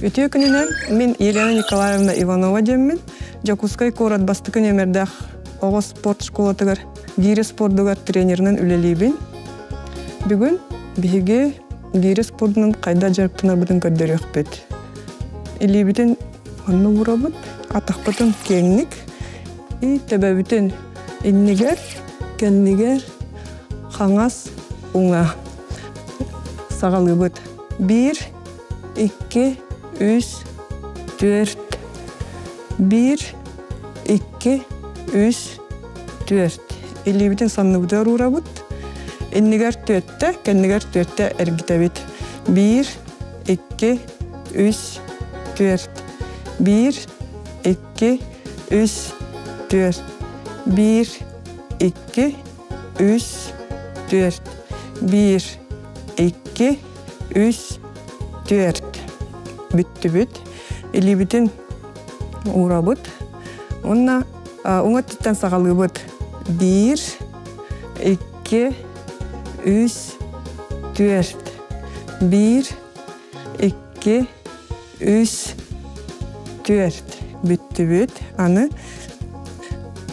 Үтүө күнүнэн, мин Елена Николаевна Иванова диэммин, Дьокуускай куорат бастакы нүөмэрдээх оҕо спорт школатыгар гиирэ спордугар тренеринэн үлэлиибин. Бүгүн биһиги гиирэ спордунан хайдах дьарыктанарбытын көрдөрүөхпүт. Илиибитин онно уурабыт, атахпытын киэҥник, и төбөбүтүн иннигэр, кэннигэр, хаҥас, уҥа саҕалыыбыт. Биир, икки, үс, түөрт. Биир, икки, үс, түөрт. Илиибитин санныбытыгар уурабыт. Иннигэр түөттэ, кэннигэр түөттэ эргитэбит. Биир, икки, үс, түөрт. Биир, икки, үс, түөрт. Биир, икки, үс, түөрт. Биир, икки, үс, түөрт. Бүттүбүт. Илиибитин уурабыт. Уонна уҥа өттүттэн саҕалыыбыт. Биир, икки, үс, түөрт. Биир, икки, үс, түөрт. Бүттүбүт. Аны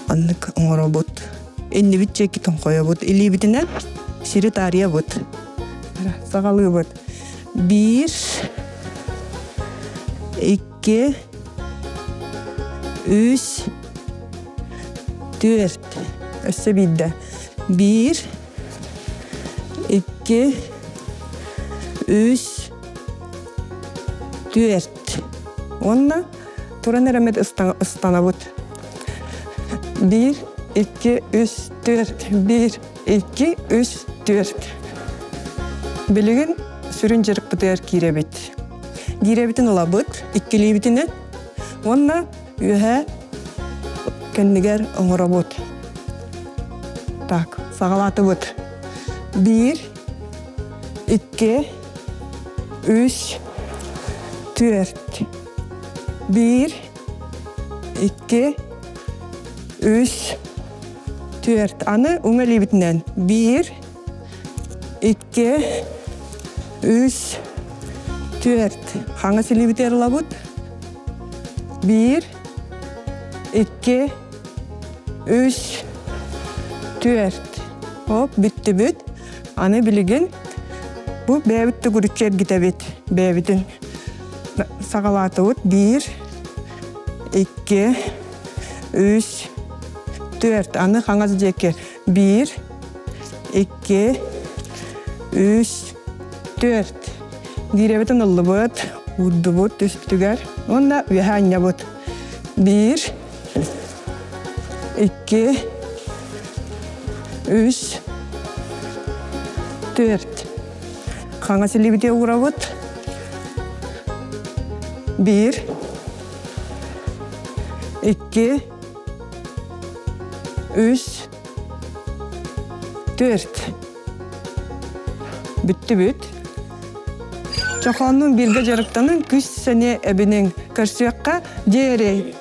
аннык оҥоробут. Иннибит чиэки тоҥхойобут. Илиибитинэн сири таарыйабыт. Саҕалыыбыт. Биир, икки, үс, түөрт. Өссө биирдэ. Биир, икки, үс, түөрт. Уонна туран эрэммит ыстанабыт. Биир, икки, үс, түөрт. Биир, икки, үс, түөрт. Билигин сүрүн дьарыкпытыгар киирэбит. Киирэбитин ылабыт, иккилиибитинэн уонна үөһэ кэннигэр оҥоробут. Так, саҕалаатыбыт. Биир, икки, үс, түөрт. Биир, икки, үс, түөрт. Аны уҥа илиибитинэн. Биир, икки, үс, түөрт. Хаҥас илиибитигэр ылабыт. Биир, икки, үс, түөрт. Оп, бүттүбүт. Аны билигин бу бэйэбит төгүрүччү эргитэбит. Бэйэбитин саҕалаатыбыт. Биир, икки, үс, түөрт. Аны хаҥас диэки. Биир, икки, үс, түөрт. Гиирэбитин ыллыбыт, уурдубут түспүтүгэр уонна үөһэ анньабыт. Биир, икки, үс, түөрт. Хаҥас илиибитигэр уурабыт. Биир, икки, үс, түөрт. Бүттүбүт. Чохооннуун бииргэ дьарыктанын, күс сэниэ эбиниҥ. Көрсүөххэ диэри.